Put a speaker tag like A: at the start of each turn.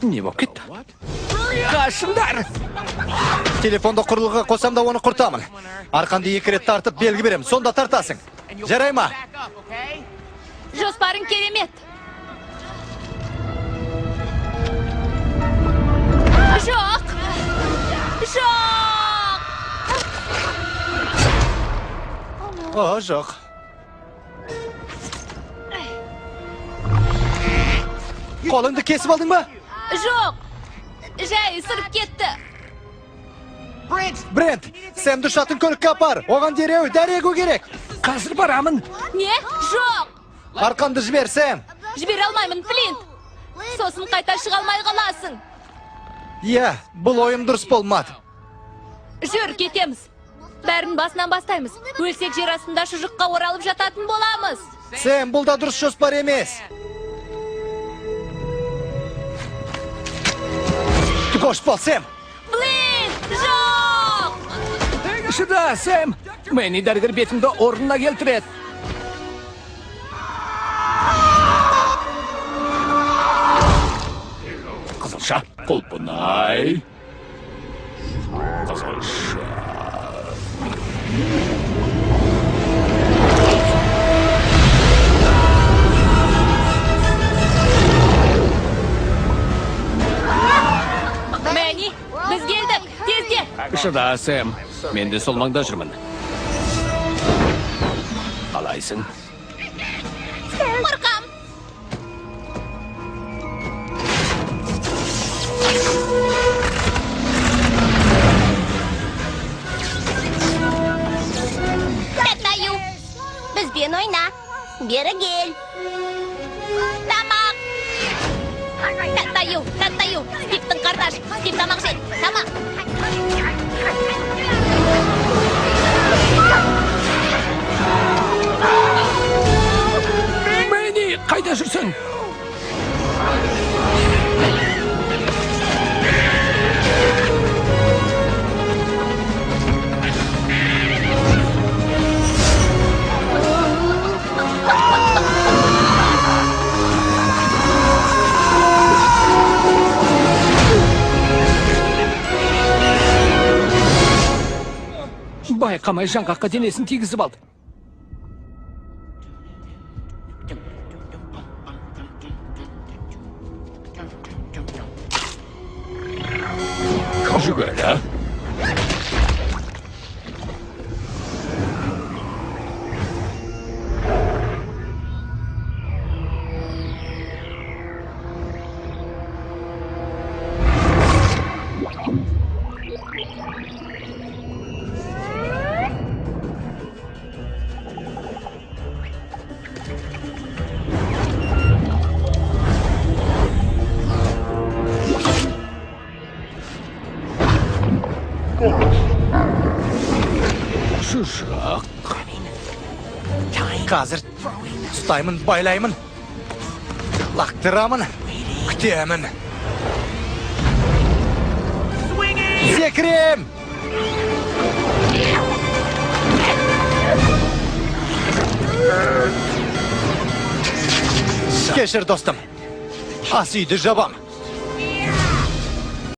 A: Не болып кетті? Қашыңдар!
B: Телефонды құрылғыға қосам да оны құртамын. Арқанды екі рет тартып белгі берем, сонда тартасың. Жарай ма?
C: Жоспарың керемет. Жоқ! Жоқ!
B: О, жоқ. Қолыңды кесіп алдың ба?
C: Жоқ! Жай ысырып кетті.
B: Брент, Сэмді ұшатын көлікке апар. Оған дереу дәрі егу керек.
A: Қазір барамын.
C: Не? Жоқ!
B: Арқанды жібер, Сэм.
C: Жібере алмаймын, Флинт. Сосын қайта шыға алмай қаласың.
B: Иә, бұл ойым дұрыс болмады.
C: Жүр, кетеміз. Бәрін басынан бастаймыз. Өлсек жер астында шұжыққа оралып жататын боламыз.
B: Сэм, бұл да дұрыс жоспар емес. Қош бол, Сэм.
C: Флинт, жоқ!
A: Шыда, Сэм. Мэнни дәрігер бетіңді орнына келтіреді. Қызылша, құлпынай. Қызылша.
C: Мэнни, біз келдік. Тездет.
A: Шыда, Сэм. Мен де сол маңда жүрмін. Қалайсың?
C: Қорқам.
D: Тәтаю, бізбен ойна. Бері кел.
C: Тамақ. Тәтаю, тәтаю. Стивтің қарындаш. Стив тамақ жейді. Тамақ.
A: Мэнни, қайда жүрсің? Байқамай жаңғаққа денесін тигізіп алды. Жүгері. Шұжық.
B: Қазір ұстаймын, байлаймын. Лақтырамын, күтемін. Секірем! Кешір, достым. Ас үйді жабам.